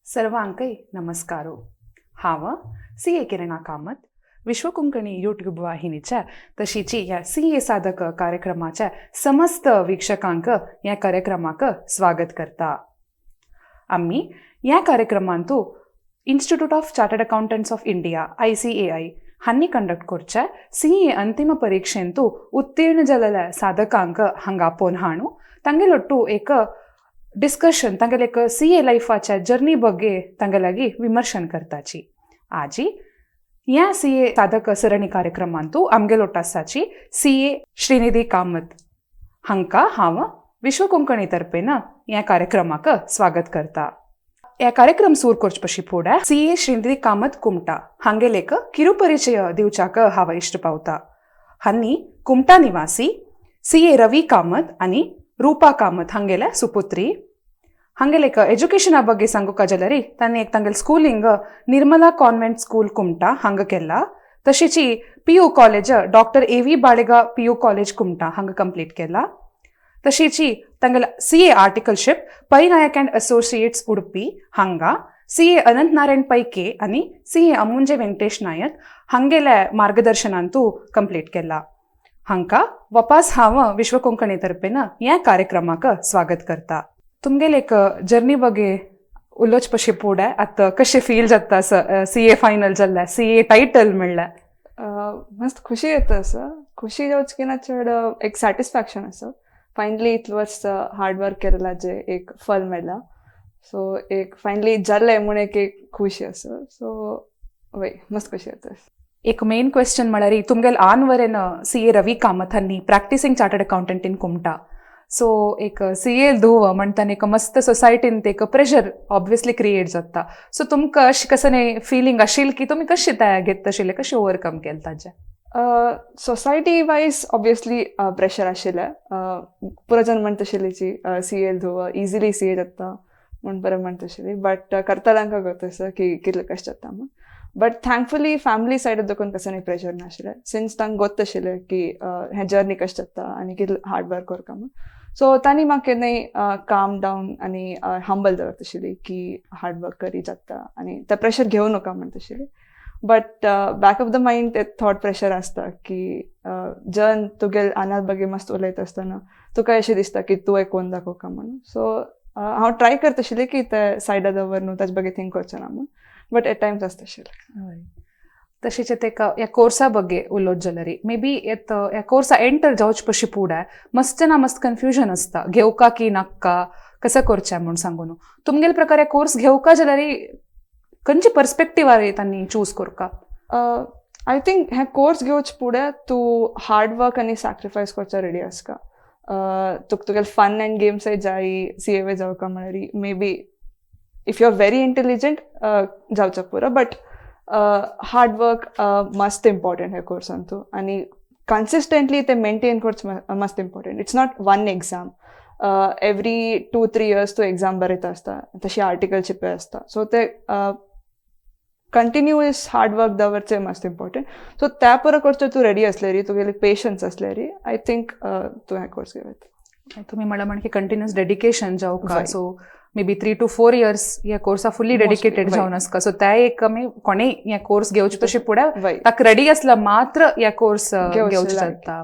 सर्वांकय नमस्कारो. हांव सी ए किरणा कामत, विश्वकोंकणी यूट्यूब वाहिनीच्या तशीची ह्या सी ए साधक कार्यक्रमाच्या समस्त वीक्षकांक ह्या कार्यक्रमाक स्वागत करता. आमी ह्या कार्यक्रमांतू Institute of Chartered Accountants of India, ICAI हांणी कंडक्ट करच्या सी ए अंतिम परिक्षेंतू उत्तीर्ण जाल्ल्या साधकांक हांगा आपोवन हाणू तांगेलोट्टू एक डिस्कशन, तांगेले एक सी ए लायफाच्या जर्नी ಬಗ್ಗೆ तांगे लागीं विमर्शन करताची. आजी ह्या सी ए साधक सರಣಿ कार्यक्रमांतू आमगेलोट आसाची सी ए श्रीनिधी कामत. हांकां हांव विश्व कोंकणी तर्फेन ह्या कार्यक्रमाक स्वागत करता. ह्या कार्यक्रम सूर करचे पशी फुडें सी ए श्रीनिधी कामत कुमटा हांगेलेक किरुपरिचय दिवच्याक हांव इश्ट पावता. हांनी कुमटा निवासी, सी ए रवी कामत आनी रूपा कामत हांगेल्या सुपुत्री. हांगेलेक एज्युकेशना ಬಗ್ಗೆ सांगूका जाल्यार तांणी एक तांगेले Schooling Nirmala convent school, Kumta हांगा केला. तशीची PU college doctor A V Baliga PU college, Kumta हांगा कंप्लीट केला. तशीची तांगेले C A articleship pi Nayak and associates, Udupi हांगा, सी ए अनंत नारायण पै के आनी सी ए अमुंजे वेंकटेश नायक हांगेल्या मार्गदर्शनांतू कंप्लीट केला. हांकां वपास हांव विश्व कोंकणी तर्फेन ह्या कार्यक्रमाक स्वागत करता. तुमगेले एक जर्नी ಬಗ್ಗೆ उलोवचे पशी फुडें आतां कशें फील जाता? सी ए फायनल जाल्लें, सी ए टायटल मेळ्ळें. मस्त खुशी येता असं. खुशी जावच ना, चड एक सॅटिस्फॅक्शन आसा. फायनली इतलो वर्स हार्ड वर्क केलेला जे एक फल मेळ्ळा, सो एक फायनली जाल्लें म्हूण एक एक खुशी आसा. सो वय, मस्त खुशी येता. एक मेन क्वेश्चन म्हळ्यार तुमगेले आनवरेन सी ए रवी कामत हांणी practicing chartered accountant in Kumta. So एक सी ए धुव म्हणटाना एक मस्त सोसायटीन एक प्रेशर ऑब्वियसली क्रिएट जाता. सो तुमकां अशें कसं फिलिंग आशिल्लें की तुमी कशें तें घेत आशिल्लें, कशें ओवरकम केलें ताजें? सोसायटी वायज ऑब्वियसली प्रेशर आशिल्लें. पुरो जण म्हणटा आशिल्ली जी सी ए धुव इजिली सी ए जाता म्हूण बरें म्हणटा आशिल्ली, बट करतल्यांक गोत आसा की कितलें कश्ट जाता म्हूण. बट थँकफुली फॅमिली सायड देखून कसं प्रेशर नाशिल्लें, सिन्स तांकां गोत आशिल्लें की हें जर्नी कशें जाता आनी कितलें हार्ड वर्क करता म्हूण. सो तांणी म्हाका केन्नाय काम डावन आनी हंबल दवरता आशिल्ली की हार्ड वर्क करी जाता आनी तें प्रेशर घेवं नाका म्हणटा आशिल्ली. But back of the mind ते थॉट प्रेशर आसता की जन तुगेल आनात बगे मस्त उलयता आसतना तुका अशें दिसता की तूं एक कोण दाखोवका म्हणून. सो हांव ट्राय करता आशिल्लें की ते सायडा दवर न्हू, ताजे बगे थिंक करचें ना म्हूण, बट एट टायम्स आसता आशिल्लें. तशेंच तेका ह्या कोर्सा ಬಗ್ಗೆ उलोवप जाल्यार मे बी येत ह्या कोर्सा एंटर जावचे पशी फुडें मस्त ना मस्त कन्फ्युजन आसता, घेवका की नाक्का, कसं करचें म्हूण सांगून. तुमगेले प्रकारे कोर्स घेवका जाल्यार खंयचे पर्सपेक्टिवार तांणी चूज करका? I think हे कोर्स घेवचे फुडें तूं हार्ड वर्क आनी सॅक्रिफायस करच्या रेडी आसता. तुका तुगेले फन अँड गेम्सय जाय सी ए जावका म्हळ्यार maybe if you are very intelligent जावचो पुरो, बट हार्ड वर्क मस्त इम्पॉर्टंट ह्या कोर्सान तूं आनी कन्सिस्टंटली ते मेंटेन करचें मस्त important. It's not one exam, every 2-3 years तूं एग्जाम बरयता आसता, तशी आर्टिकलशिपय आसता. सो ते कंटिन्युअस हार्ड वर्क दवरचें मस्त इम्पॉर्टंट. सो त्या पुरो करचें तूं रेडी आसल्यारी, तुगेली पेशन्स आसल्यारी, I think तूं हें कोर्स घेवं. तुमी म्हणलां म्हण की कंटिन्युअस डेडिकेशन जावका. वय. So maybe 3 to 4 years ह्या कोर्सा फुल्ली डेडिकेटेड जावन आसता. सो ते एक आमी कोणेय हे कोर्स घेवचे तशें फुडें ताका रेडी आसला मात्र ह्या कोर्स घेवचें घेवचें लायक. जाता.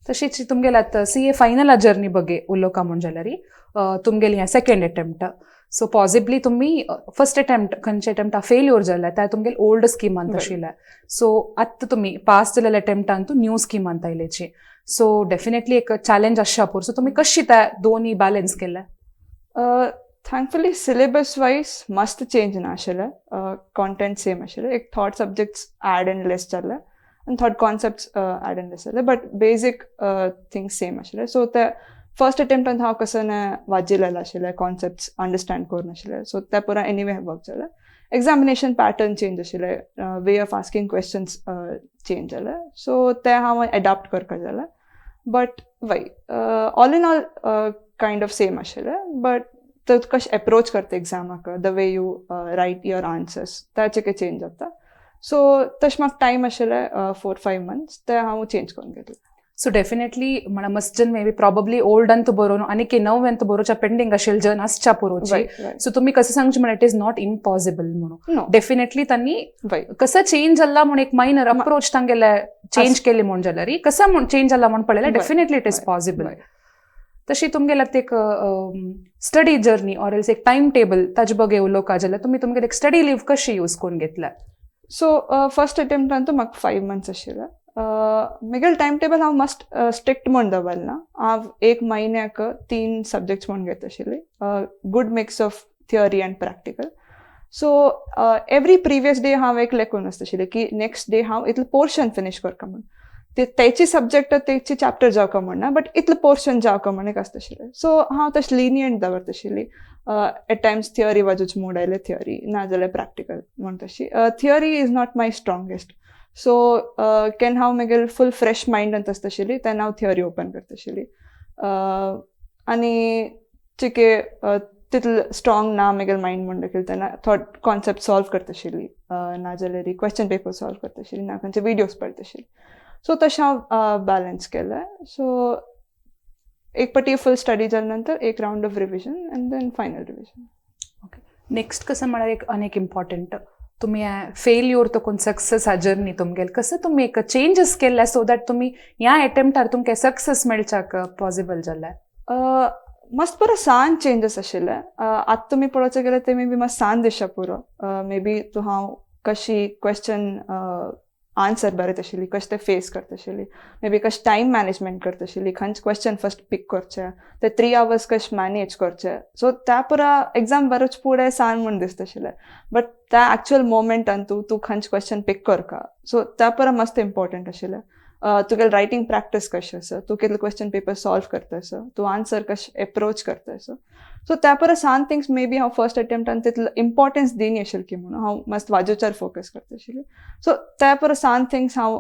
तशीच तुमगेले आतां सी ए फायनल जर्नी ಬಗ್ಗೆ उलोवका म्हूण जाल्यार तुमगेली हें सेकंड अटेम्प्ट. सो पॉसिबली तुमी फर्स्ट अटेम्प्ट खंयचे अटेम्प्टा फेल्योर जाल्ले, ते तुमगेले ओल्ड स्किमांत आशिल्ले. सो आतां तुमी पास जाल्ले अटेम्प्टान तूं न्यू स्किमांत आयलेची, सो डेफिनेटली एक चॅलेंज आसच्या पुरो. सो तुमी कशी ते दोनी बॅलन्स केले? थँकफुली सिलेबस वायज मस्त चेंज नाशिल्लें, कॉन्टेंट सेम आशिल्लें. एक थोडे सब्जेक्ट्स ऍड एंड लेस जाल्ले आनी थोडे कॉन्सेप्ट्स ऍड एंड लेस जाले, बट बेजीक थिंग्स सेम आशिल्ले. सो ते फर्स्ट अटेम्प्टान हांव कसं वाजिलेलें आशिल्लें, कॉन्सेप्ट्स अंडरस्टँड करून आशिल्लें, सो ते पुरा एनीवे वर्क जालें. एग्जामिनेशन पॅटर्न चेंज आशिल्लें, way of asking questions change जाले, सो ते हांव एडाप्ट करपा जालें. बट वय, all in all kind of same आशिल्लें, बट तर कशें एप्रोच करता एग्जामाक, the way you write your answers, ताचे काही चेंज जाता. सो तशें म्हाका टायम आशिल्लें 4-5 मंथ्स, ते हांव चेंज करून घेतलें. सो डेफिनेटली म्हणा मस्त जन मे बी प्रॉबब्ली ओल्ड अंत बरोवन आनी नव अंत बरोवच्या पेंडींग आशिल्ले जन आसच्या पुरोची. सो तुम्ही कसं सांगचे म्हणा it is not impossible म्हणून. डेफिनेटली त्यांनी कसं चेंज जाला म्हणून एक मायनर अप्रोच तांगेले चेंज केले म्हूण जाल्यार कसं म्हूण चेंज जाला म्हूण पळयल्यार डेफिनेटली it is possible. तशी तुमगेल्या एक स्टडी जर्नी ऑर एल्स एक टायम टेबल ताजे बगे उलोवका जाल्यार तुमी तुमगेले एक स्टडी लीव कशी यूज करून घेतल्या? सो फर्स्ट अटेम्प्टान म्हाका 5 months आशिल्ले. म्हगेलें टायम टेबल हांव मस्ट स्ट्रिक्ट म्हूण दवरना. हांव एक म्हयन्याक 3 सब्जेक्ट्स म्हूण घेत आशिल्ली, good mix of theory and practical. So every previous day हांव एक लेखून आसता आशिल्लें की नेक्स्ट डे हांव इतलो पोर्शन फिनीश करता म्हूण. ते तेची सब्जेक्ट तेची चॅप्टर जावका म्हण ना, बट इतलो पोर्शन जावका म्हण एक आसता आशिल्लें. सो हांव तशें लिनियंट दवरता आशिल्ली. एट टायम्स थियरी बाजूच मूड आयले थियरी, ना जाल्यार प्रॅक्टिकल म्हण तशी. Theory is not my strongest. So केन्ना हांव म्हगेलें फूल फ्रेश मायंडान आसता आशिल्ली तेन्ना हांव थियरी ओपन करता आशिल्ली. आनी चिके तितलें स्ट्रॉंग ना म्हगेलें मायंड म्हणटकीर तेन्ना थोडे कॉन्सेप्ट सॉल्व करता आशिल्ली, ना जाल्यार क्वेश्चन पेपर सॉल्व करता आशिल्ली, ना खंयचे विडियोज पळयता आशिल्ली. सो तशें हांव बॅलन्स केलें. सो एक पटी फूल स्टडी जाल्या नंतर एक round of revision and then final revision. Okay, next कसं म्हळ्यार एक अनेक इम्पॉर्टंट तुमी फेल्यूर तो सक्सेस हा जर्नी तुमगेल कसं तुमी एक चेंजीस केल्ले सो that तुमी ह्या एटेम्प्टार तुमकां सक्सेस मेळच्याक पॉसिबल जालें? मस्त बरो सान चेंजीस आशिल्ले. आतां तुमी पळोवचें गेल्यार ते मे बी मातशें सान दिसता पुरो. मे बी तूं हांव कशी क्वेश्चन आन्सर बरयता आशिल्ली, कशें ते फेस करता आशिल्ली, मे बी कशें टायम मॅनेजमेंट करता आशिल्ली, खंयचे क्वेश्चन फर्स्ट पीक करचें, ते 3 hours कशें मॅनेज करचें. सो त्या पुरा एग्जाम बरोच फुडें सान म्हूण दिसता आशिल्लें, बट त्या एक्चुअल मोमेंटान तूं तूं खंयचे क्वेश्चन पीक करका, सो त्या पुरा मस्त इम्पॉर्टंट आशिल्लें. तुगेलें रायटींग प्रॅक्टीस कशें आसा, तूं कितले क्वेश्चन पेपर सॉल्व करता आसा, तूं आन्सर कशें एप्रोच करता आसा. सो त्या परस सान थिंग्स मे बी हांव फर्स्ट अटेम्प्टान तितलो इम्पॉर्टन्स दिनी आशिल्लें की म्हणून हांव मस्त वाजोवचार फोकस करता आशिल्लें. सो त्या परस सान थिंग्स हांव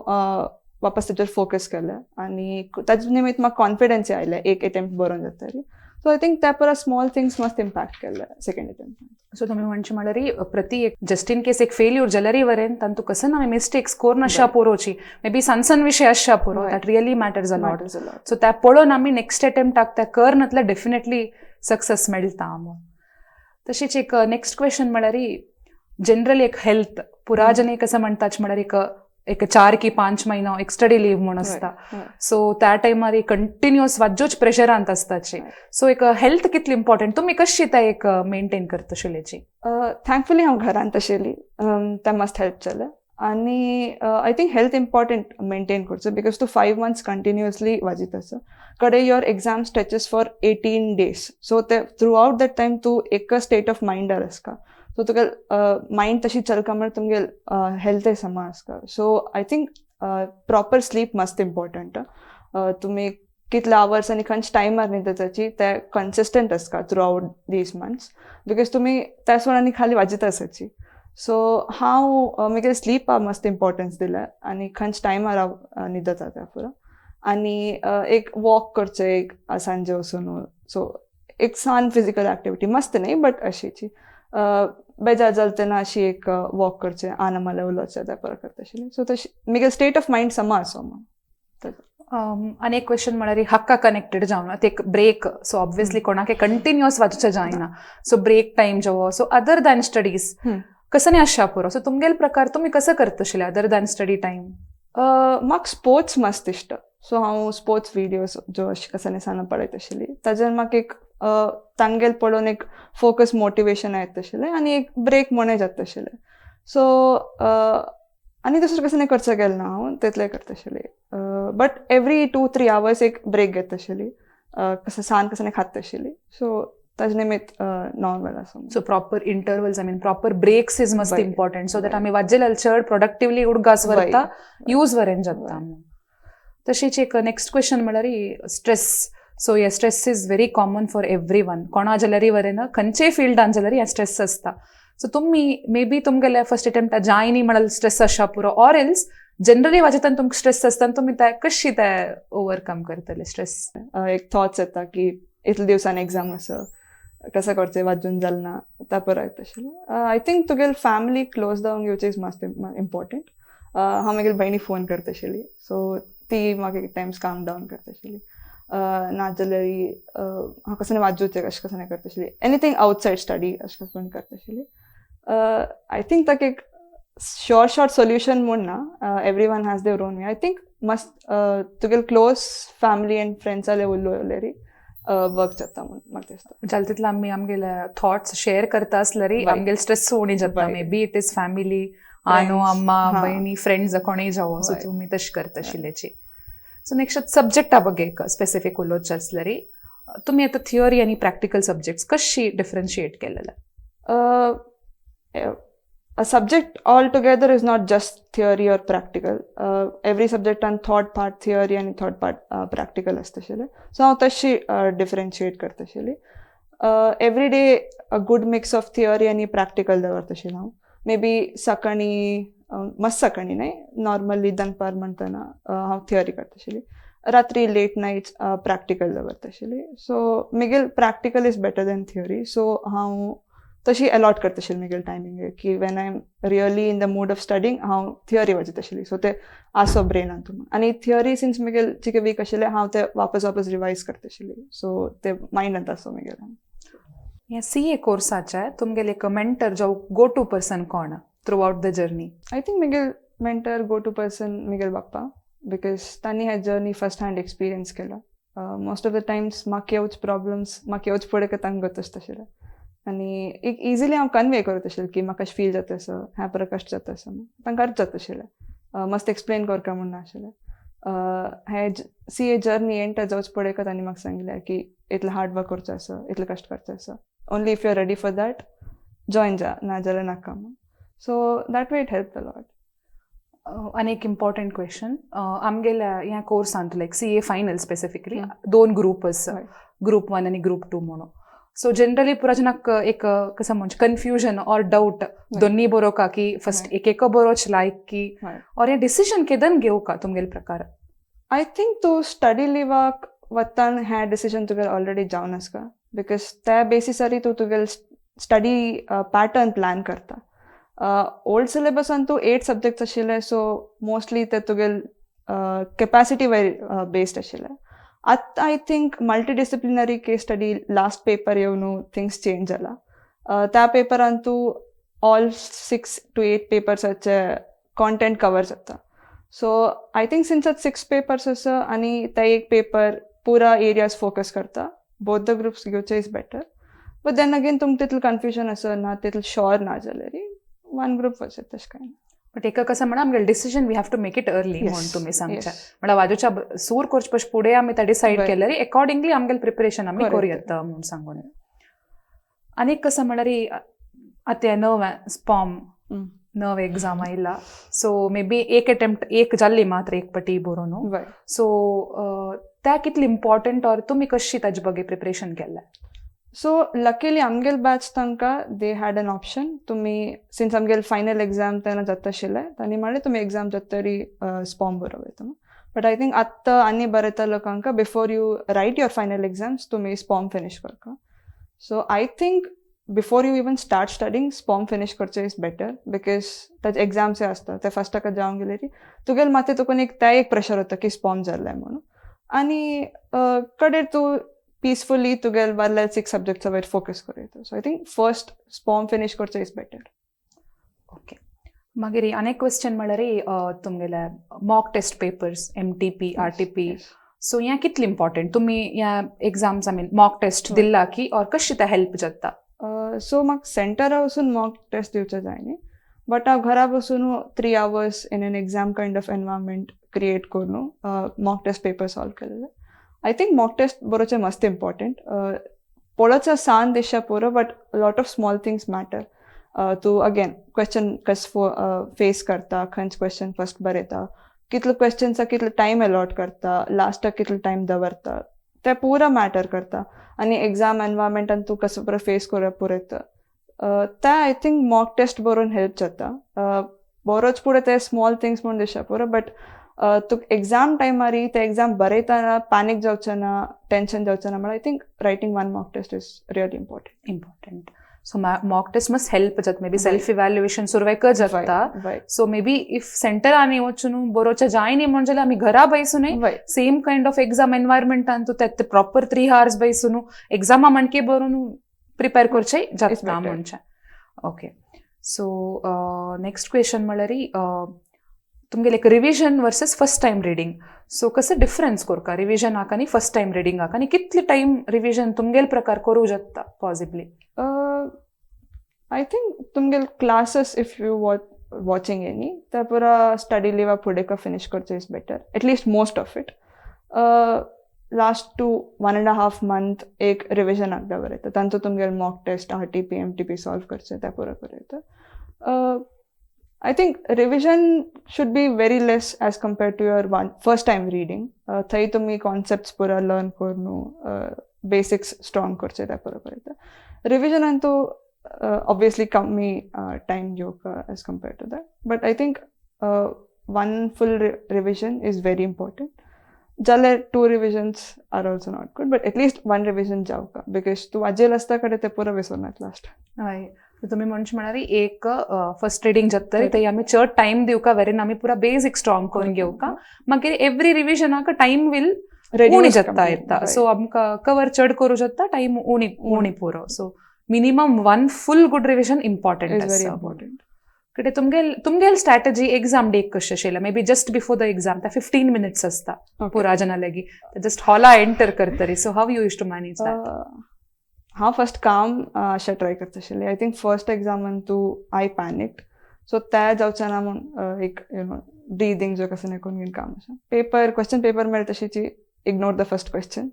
वापस ताचेर फोकस केलें आनी ताजे निमित्त म्हाका कॉन्फिडन्स आयलें एक अटेम्प्ट बरोवन जातरी. सो I think त्या परस स्मॉल थिंग्स मस्त इम्पॅक्ट केल्ले सेकंड अटेम्प्टान. सो तुमी म्हणचे म्हणल्यार प्रति एक जस्ट इन केस एक फेल्यूर जाल्यारय वरेन तांतू कसं आमी मिस्टेक्स करून आशा पोरोवची, मे बी सान सान विशय आसच्या पुरो, that really matters a lot. So त्या पळोवन आमी नेक्स्ट अटेम्प्टाक त्या करनातल्यार डेफिनेटली सक्सेस मेळटा. तशीच एक नेक्स्ट क्वेश्चन म्हळ्यार जनरली एक हेल्थ पुरा जन कसं म्हणटात म्हळ्यार एक एक 4 की 5 महिनो एक स्टडी लीव म्हूण आसता. सो त्या टायमार कंटिन्युअस वाजोच प्रेशरांत आसताचे. सो एक हेल्थ कितली इम्पॉर्टंट, तुमी कशी त्या एक मेंटेन करता आशिल्ल्याची? थँकफुली हांव घरांत आशिल्ली, तें मस्त हेल्प जालें. आनी I think health important maintain करचो because तूं 5 months continuously वाजयता आसा कडे your exam stretches for 18 days. So ते थ्रू आवट that time तूं एक स्टेट ऑफ मायंडार आसता. सो तुगे मायंड तशी चलका म्हळ्यार तुमगे हेल्थय समा आसता. So I think proper sleep मस्त इम्पॉर्टंट. तुमी कितले आवर्स आनी खंयच्या टायमार न्हिदताची ते कन्सिस्टंट आसता throughout these months because तुमी त्या सोड आनी खाली वाजयता आसाची. सो हांव म्हगे स्लीपाक मस्त इम्पॉर्टन्स दिलें आनी खंयच्या टायमार हांव न्हिदता त्या पुरो. आनी एक वॉक करचें एक सांजे वचून, सो एक सान फिजिकल एक्टिविटी मस्त न्ही बट अशीची बेजार जालें तेन्ना अशी एक वॉक करचें, आना उलोवचें त्या परत करता आशिल्लें. सो तशी म्हगे स्टेट ऑफ मायंड समा आसो म्हूण. आनी एक क्वेश्चन म्हळ्यार हक्का कनेक्टेड जावन ते एक ब्रेक. सो ऑब्वियसली कोणाक कंटिन्युअस वाचचें जायना, सो ब्रेक टायम जेवो, सो अदर दॅन स्टडीज कसं न्ही आसच्या पुरो, सो तुमगेले प्रकार तुमी कसं करता आशिल्ले अदर दॅन स्टडी टायम? म्हाका स्पोर्ट्स मस्त इश्ट. सो हांव स्पोर्ट्स विडियोज ज्यो अशें कसं सान पळयता आशिल्ली ताजेर म्हाका एक तांगेल पळोवन एक फोकस मोटिवेशन येता आशिल्लें आनी एक ब्रेक म्हणून जाता आशिल्लें. सो आनी दुसरें कसं करचें गेलें ना हांव तितलें करता आशिल्लें, बट एवरी 2-3 hours एक ब्रेक घेता आशिल्ली, कसं सान कसं खाता आशिल्ली. सो ताजे निमित्त नॉर्मल आसा. So proper intervals, I mean proper breaks is must important so that आमी वाजेल्यार चड प्रोडक्टिवली उडगास वरता, यूज वरेन जाता. तशीच एक नेक्स्ट क्वेश्चन म्हळ्यार स्ट्रेस. सो हे stress is very common for every one, कोणा जाल्यारय वरेन खंयचेय फिल्डान जाल्यार हे स्ट्रेस आसता. सो तुमी मे बी तुमगेले फर्स्ट अटेम्प्ट जायनी म्हळ्यार स्ट्रेस आसच्या पुरो, ऑर एल्स जनरली वाजयताना तुमकां स्ट्रेस आसता आनी तुमी ते कशी ते ओवरकम करतले स्ट्रेस? एक थॉट्स येता की इतले दिवसान एग्जाम आसा, कसं करचें वाजून जालें ना त्या परत आशिल्लें. I think तुगेले फॅमिली क्लोज जावन घेवचें is मस्त इम्पॉर्टंट. हांव म्हगेले भयणीक फोन करता आशिल्ली, सो ती म्हाका एक टायम्स काम डावन करता आशिल्ली. नाजाल्यार हांव कसो वाजोवचें अशें कसो करता आशिल्ली, एनीथींग आवटसायड स्टडी अशें करून करता आशिल्ली. I think ताका एक शॉर्ट शॉर्ट सोल्युशन म्हूण ना, everyone has their own way. I think must तुगेले क्लोज फॅमिली अँड फ्रेंड्स जाल्यार उरलो वर्क जाता म्हूण म्हाका दिसता. जालें तितलें आमी आमगेले थॉट्स शेअर करता आसल्यार आमगेले स्ट्रेस उणी जाता. Maybe it is family, आनो, अम्मा, बहिणी, फ्रेंड्स, कोणूय जावं. सो तुमी तशें करता आशिल्ल्याची. सो नेक्स्ट सब्जेक्टा ಬಗ್ಗೆ स्पेसिफीक उलोवचें आसल्यार, तुमी आतां थियोरी आनी प्रॅक्टिकल सब्जेक्ट्स कशी डिफरन्शिएट केलेले? A subject altogether is not just theory or practical. Every subject and third part theory and third part practical आसता. सो हांव तशी डिफरन्शिएट करता आशिल्ली. Every day a good mix of theory आनी practical दवरता आशिल्लें हांव. मे बी सकाळीं, मस्त सकाळीं न्हय, नॉर्मली दनपार म्हणटना हांव थियरी करता आशिल्ली, रात्री लेट नायट्स प्रॅक्टिकल दवरता आशिल्ली. सो म्हगेल practical is better than theory, so हांव तशी अलॉट करता आशिल्ली म्हगेले टायमींग की when I am really in the mood of studying, हांव थियरी वाचयता आशिल्ली. सो ते आसो ब्रेनान म्हूण. आनी थियरी सिन्स म्हगेल चिके वीक आशिल्ले, हांव ते वापस वापस रिवायज करता आशिल्ली, सो ते मायंडांत आसो म्हगेले. ह्या सी ए कोर्साचे तुमगेले एक मेंटर जावं गो टू पर्सन कोण through out the journey? I think म्हगेल मेंटर, गो टू पर्सन म्हगेल बाप्पा, because तांणी हे जर्नी फर्स्ट हँड एक्सपिरियन्स केला. मोस्ट ऑफ the times म्हाका येवच प्रॉब्लम्स, म्हाका येवच फुडें तांकां गत आसता आशिल्लें आनी एक इजिली हांव कन्वे करत आशिल्लें की म्हाका अशें फील जाता असो, ह्या बरें कशें जाता असो. तांकां अर्थ जाता आशिल्लें, मस्त एक्सप्लेन करका म्हूण नाशिल्लें. हे सी ए जर्नी एंटर जावच पळय तांणी म्हाका सांगलें की इतलें हार्ड वर्क करचो आसा, इतलें कश्ट करचो आसा, only if you are ready for that join जा, ना जाल्यार नाका म्हूण. So that way it help a lot. आनी एक इम्पॉर्टंट क्वेश्चन, आमगेल्या ह्या कोर्सांत, लायक सी ए फायनल स्पेसिफिकली, दोन ग्रुप आसा, ग्रुप वन आनी ग्रुप टू म्हणून. सो जनरली पुरा जनाक एक कसं म्हणजे कन्फ्युजन ऑर डाऊट, दोन्ही बरोवका की फर्स्ट एक एक बरोच लायक की ऑर हे डिसिजन केदन घेवका तुमगेले प्रकार? I think तूं स्टडी लिवाक वतान हें डिसिजन तुगेलें ऑलरेडी जावन आसता, because त्या बेसिसारी तूं तुगेलें स्टडी पॅटर्न प्लॅन करता. ओल्ड सिलेबसान तूं एट सब्जेक्ट्स आशिल्ले, सो मोस्टली ते तुगेले कॅपॅसिटी वयर बेस्ड आशिल्ले. आतां I think multi disciplinary case study last paper येवन थिंग्स चेंज जाला. त्या पेपरान तूं ऑल 6 टू 8 पेपर्साचे कॉन्टेंट कवर जाता. सो I think since आतां सिक्स पेपर्स आसा आनी ते एक पेपर पुरा एरियाज फोकस करता, बोथ the groups घेवचे is better. But then again तुमकां तितलें कन्फ्युजन आसा ना, तितलें शुअर ना जाल्यार वन ग्रुप वचत, तशें कांय ना. बट एका कसं म्हणा, आमगेले decision we have to make it early म्हणून तुमी सांगचे. म्हणल्यार वाजोच्या सूर करचे पयशे फुडें आमी ते डिसायड केल्यार एकॉर्डिंगली आमगेले प्रिपरेशन आमी करूं येता म्हणून सांगून. आनी एक कसं म्हणल्यार, आतां नवें स्पॉम, नव एग्जाम आयला, सो मे बी एक अटेम्प्ट एक जाल्ली मात्र एक पटी बरोवन. सो त्या कितली इम्पॉर्टंट ऑर तुमी कशी ताजे बगे प्रिपरेशन केल्लें? सो लकीली आमगेल बॅच तांकां they had an option, तुमी सिन्स आमगेल फायनल एग्जाम तेन्ना जाता आशिल्लें, तांणी म्हणलें तुमी एग्जाम जाता तरी स्पॉम बरोवं येता. बट I think आत्तां आनी बरयता लोकांक, before you write your final exams तुमी स्पॉम फिनीश करता. So I think before you even start studying, SPOM finish करचें is better, because ताजे एग्जाम्स आसता, ते फर्स्टाक जावन गेले तुगेले माथें तुका एक तें एक प्रेशर वता की स्पॉम जाल्लें म्हणून, आनी कडेर तूं पिसफुली तुगेले वरले सिक्स सब्जेक्ट्सा वयर फोकस करूं येता. So I think first SPOM finish करचें is better. Okay, मागीर आनी एक क्वेश्चन म्हणल्यार तुमगेले mock test papers, MTP, RTP, so हें कितलें इम्पॉर्टंट? तुमी ह्या exams, I mean mock test दिला की ऑर कशी ते हेल्प जाता? सो म्हाका सेंटरा वचून मॉक टेस्ट दिवचें जाय न्ही, बट हांव घरा बसून 3 hours in an exam kind of environment create करून मॉक टेस्ट पेपर सॉल्व केलेले. I think mock test बरोवचें मस्त इम्पॉर्टंट. पळोवचो सान दिसच्या पुरो, but lot of small things matter. तूं अगेन क्वेश्चन कस फेस करता, खंयच क्वेश्चन फर्स्ट बरयता, कितलो क्वेश्चन्साक कितलो टायम अलॉट करता, लास्टाक कितलो टायम दवरता, ते पुरा मॅटर करता. आनी एग्जाम एनवायरमेंटान तूं कसो बरो फेस करप पुरयता, ते I think mock test बरोवन हेल्प जाता. बरोच फुडें ते स्मॉल थिंग्स म्हूण दिसता पुरो, बट तुका एग्जाम टायमार ते एग्जाम बरयतना पॅनीक जावचें ना, टेंशन जावचें ना. म्हळ्यार I think writing one mock test is really important. Important. So mock test मस्त हेल्प जाता, मे बी सेल्फ इव्हॅल्युएशन सुरवेक जाता. सो मे बी if सेंटरांनी वचून बरोवच्या जायनी म्हण जाल्यार आमी घरा बैसूनय सेम काइंड ऑफ एक्झाम एनवायरमेंटान तूं ते प्रॉपर 3 आवर्स बैसून एक्झामा म्हणके बरोवन प्रिपेर करचें जाता म्हणचें. ओके, सो नेक्स्ट क्वेश्चन म्हळ्यार तुमगेलें एक revision versus first time reading. So कसं डिफरन्स करका रिविजनाक आनी फर्स्ट टायम रिडींगाक आनी कितले टायम रिविजन तुमगेले प्रकार करूं जाता possibly? I think तुमगेले classes, if you watching any, त्या पुरा स्टडी लिवा फुडें का फिनिश करचें is better, at least most of it. Last two 1.5 month एक रिविजन आगदा बरयता, तांचो तुमगेले mock test, RTP, MTP solve करचें, त्या पुरा बरयता. I think revision should be very less as compared to your one first time reading. थंय तुमी कॉन्सेप्ट्स पुरा लर्न करून बेसिक्स स्ट्रॉंग करचे, त्या पुरा बरयता. रिविजनान तूं ऑब्वियसली कमी time घेवका as compared to that, but I think one full revision is very important. जाल्यार two revisions are also not good, but at least one revision जावका, because तूं वाजेल आसता कडेन ते पुरो विसरनात लास्ट. हय, तुमी म्हणचे म्हळ्यार एक फर्स्ट रिडींग जाता थंय आमी चड टायम दिवका, वेरीन आमी पुरा बेसीक स्ट्रॉंग करून घेवका. मागीर एवरी रिविजनाक टायम will उणी जाता येता, सो आमकां कवर चड करूं जाता, टायम उणी उणी पुरो. So minimum one full good revision important. Is very important. कितें तुमगेल स्ट्रॅटजी एक्झाम डेक कशें आशिल्लें? May be just before the exam त्या 15 मिनिट्स आसता पुरा जना लागीं, जस्ट हॉला एंटर करतरी, so how you used to manage that? हांव फर्स्ट काम अशें ट्राय करता आशिल्लें. I think first एग्जामान तूं आय पॅनिक्ड, सो त्या जावचें ना म्हूण एक you know breathing जो कसं करून काम अशें. पेपर, क्वेश्चन पेपर मेळटा तशीची ignore the first question,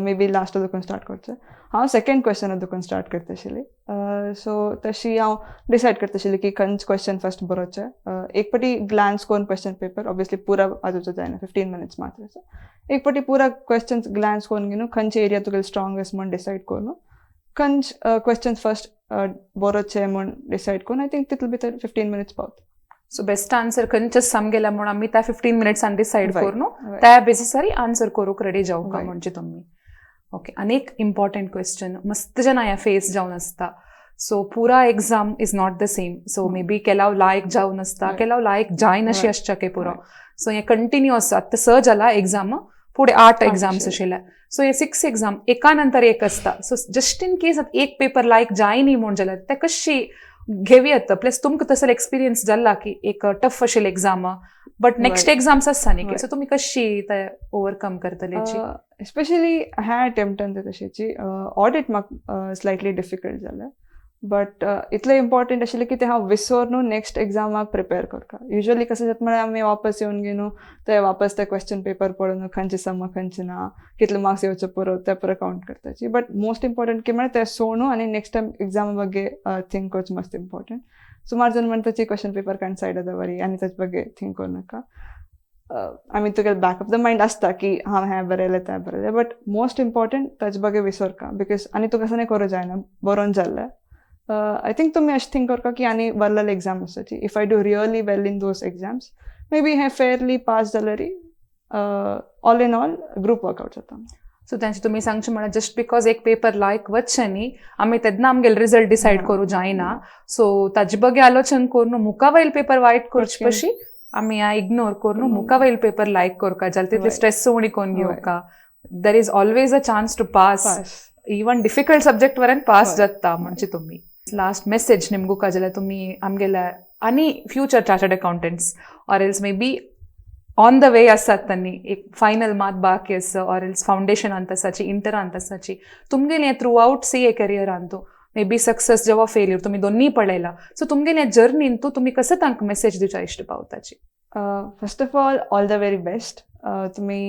may be last दुकून स्टार्ट करचें. हांव सेकंड क्वेश्चन दुकून स्टार्ट करता आशिल्ली. सो तशी हांव डिसायड करता आशिल्लें की खंयच क्वेश्चन फर्स्ट बरोवचें. एक पाटी ग्लान्स करून क्वेश्चन पेपर, ऑब्वियसली पुरा वाजोवचो जायना, 15 मिनिट्स मात्र आसा. एक पाटी पुरा क्वेश्चन्स ग्लान्स करून घेवन खंयचे एरिया तुगेले स्ट्रॉंग आसा म्हूण डिसायड करून, खंयच क्वेश्चन्स फर्स्ट बरोवचे म्हूण डिसायड करून, I think तितले भितर 15 मिनिट्स पावता. सो बेस्ट आन्सर खंयचे सामगेला म्हूण आमी त्या 15 मिनिट्सान डिसायड करून त्या बेसिसारी आन्सर करूंक रेडी जावका म्हणजे तुमी. ओके, आनी एक इम्पॉर्टंट क्वेश्चन मस्त जना ह्या फेस जावन आसता. सो पुरा exam is not the same, so may be केलाव लायक जावन आसता, केलाव लायक जायनाशी आसच्या के पुरो. सो हें कंटिन्युअस आतां स जाला एग्जाम, फुडें आठ एग्जाम्स आशिल्ले. सो हे सिक्स एग्जाम एका नंतर एक आसता. सो जस्ट इन केस आतां एक पेपर लायक जायनी म्हूण जाल्यार ते कशी घेवयेत? प्लस तुमकां तसो एक्सपिरियन्स जाला की एक टफ आशिल्ले एग्जाम, बट नेक्स्ट एग्जाम्स आसता न्ही, सो तुमी कशी ते ओवरकम करतले? स्पेशली ह्या अटेम्प्टान तशेंची ऑडिट म्हाका स्लायटली डिफिकल्ट जालें, बट इतलें इम्पॉर्टंट आशिल्लें की तें हांव विसर न्हू नेक्स्ट एग्जामाक प्रिपेर करता. युजली कसं जाता म्हळ्यार आमी वापस येवन घेवन ते वापस ते क्वेश्चन पेपर पळोवन खंयचे सम, खंयचे ना, कितले मार्क्स येवचे पुरो, ते पुरो काउंट करताची. बट मोस्ट इम्पॉर्टंट की म्हळ्यार ते सोडून आनी नेक्स्ट टायम एग्जामा ಬಗ್ಗೆ थिंक करचें मस्त इम्पॉर्टंट. सुमार जण म्हणटाची क्वेश्चन पेपर काडून सायड दवरी आनी ताचे ಬಗ್ಗೆ थिंक करूं नाका. आमी तुगे बॅक ऑफ the mind आसता की हांव हें बरयलें, तें बरयलें, बट मोस्ट इम्पॉर्टंट ताजे ಬಗ್ಗೆ विसरका, because आनी तुका असं करूं जायना बरोवन जाल्लें. I think तुमी अशें थिंक करता की आनी वरलेले एग्जाम आसाची, if I do really well in those exams, may be हें फेरली पास जाल्यार all in all group workout जाता. सो तांचे तुमी सांगचें म्हळ्यार जस्ट because एक पेपर लायक वचचें न्ही, आमी तेन्ना आमगेले रिजल्ट डिसायड करूं जायना. सो ताजे बगे आलोचन करून मुखा वयल पेपर वायट करचे पशी आमी ह्या इग्नोर करून मुखा वयल पेपर लायक करका जाल्यार तितले स्ट्रेस उणी करून घेवका. There is always a chance to pass, even difficult subject Varane pass जाता म्हणजे. तुमी लास्ट मेसेज निमगुका जाल्यार तुमी आमगेल्या आनी future chartered accountants or else may be on the way आसात, तांणी एक फायनल मात बाकी आसा, ऑर एल्स फावंडेशनांत आसाची, इंटरांत आसाची, तुमगेलें थ्रू आउट सी ए करियरान तूं मे बी सक्सेस जेव्हा फेल्यूर तुमी दोन्ही पळयला, सो तुमगेलें जर्नीन तूं तुमी कसं तांकां मेसेज दिवच्या इश्ट पावताची? First of all, all the very best. तुमी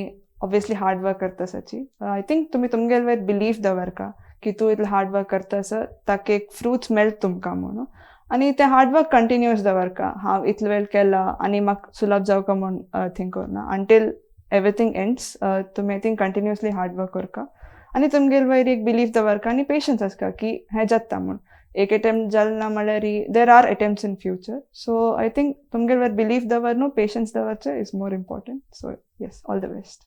ऑब्वियसली हार्ड वर्क करता आसाची. I think तुमी तुमगेले वयर बिलीफ दवरका की तूं इतलें हार्ड वर्क करता आसा, ताका एक फ्रुट्स मेळटा तुमकां म्हणून, आनी तें हार्ड वर्क कंटिन्युअस दवरका. हांव इतले वेळ केला आनी म्हाका सुलभ जावका म्हूण थिंक करना. अंटील एवरीथींग एंड्स, तुमी I think continuously hard work करका आनी तुमगेले वयर एक बिलीफ दवरका आनी पेशन्स आसका की हें जाता म्हूण. एक अटेम्प्ट जालें ना म्हळ्यार there are attempts in future. So I think तुमगेले वयर बिलीफ दवर न्हू, पेशन्स दवरचें is more important. So yes, all the best.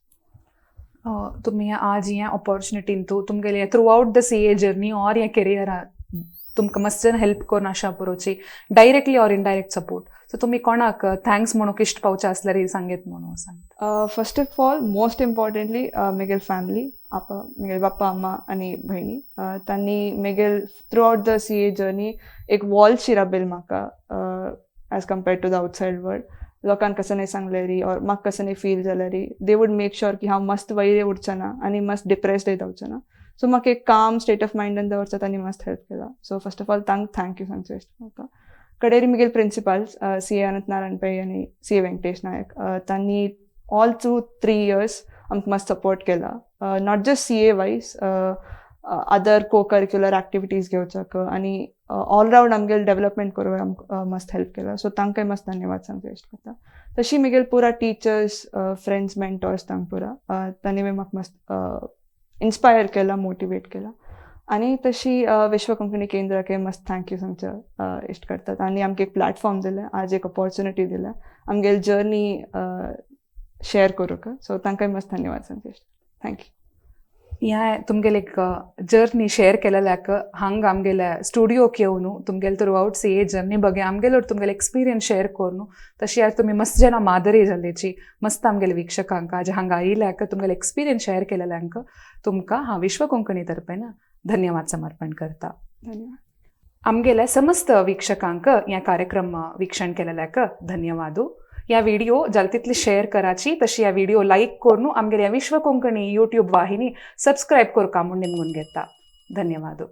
तुमी आज ह्या ऑपॉर्च्युनिटीन तूं तुमगेले throughout the CA journey or ह्या करियरा तुमकां मस्त जन हेल्प करून आशा पुरोची directly or indirect support. So तुमी कोणाक thanks म्हणूंक इश्ट पावचे आसल्यार सांगेत म्हणून सांगता. First of all, most importantly मेगेल family, आपा, मेगेल बाप्पा, अम्मा आनी भयणी. तांणी मेगेल through out the CA journey एक वॉल शी राबयल म्हाका as compared to the outside world. लोकांक कसं नाही सांगलेरी ऑर म्हाका कसं नाही feel जाल्यारी, they would make sure की हांव मस्त वयर उरचें ना आनी मस्त डिप्रेस्ड जावचें ना. सो म्हाका एक काम स्टेट ऑफ मायंडान दवरता तांणी मस्त हेल्प केला. सो फर्स्ट ऑफ ऑल तांकां thank you सांगचें म्हाका. कडेरी म्हगेले प्रिंसिपल्स सी ए अनंत नारायण पै आनी सी ए वेंकटेश नायक, तांणी ऑल थ्रू 3 इयर्स आमकां मस्त सपोर्ट केला, not just CA wise, other co curricular activities घेवच्याक आनी ऑलरावंड आमगेले डेवलपमेंट करूंक आमकां मस्त हेल्प केला. सो तांकांय मस्त धन्यवाद सांगचे इश्ट करता. तशी म्हगेले पुरा टिचर्स, फ्रेंड्स, मेंटॉर्स, तांकां पुरा, तांणी म्हाका मस्त इन्स्पायर केला, मोटिवेट केला. आनी तशी विश्व कोंकणी केंद्राक मस्त thank you सांगचें इश्ट करतात आनी आमकां एक प्लॅटफॉर्म दिलें आज, एक ऑपॉर्चुनिटी दिल्या आमगेली जर्नी शेअर करूंक. सो तांकांय मस्त धन्यवाद सांगचे इश्ट. Thank you. ह्या तुमगेले एक जर्नी शेअर केलेल्याक, हांगा आमगेल्या स्टुडियोक येवन तुमगेले through out C a journey बगे आमगेलो तुमगेले एक्सपिरियन्स शेअर करून, तशी आज तुमी मस्त जाणां मादरी जाल्लेची मस्त आमगेले वीक्षकांक आज हांगा आयिल्ल्याक, तुमगेले एक्सपिरियन्स शेअर केलेल्यांक तुमकां हांव विश्व कोंकणी तर्फेन धन्यवाद समर्पण करता. धन्यवाद. आमगेल्या समस्त वीक्षकांक ह्या कार्यक्रम वीक्षण केलेल्याक धन्यवाद. ह्या व्हिडिओ जाल तितली शेअर कराची, तशी ह्या व्हिडिओ लाईक करून आमगेल्या विश्व कोंकणी यूट्यूब वाहिनी सबस्क्राईब करका म्हूण निमगून घेता. धन्यवाद.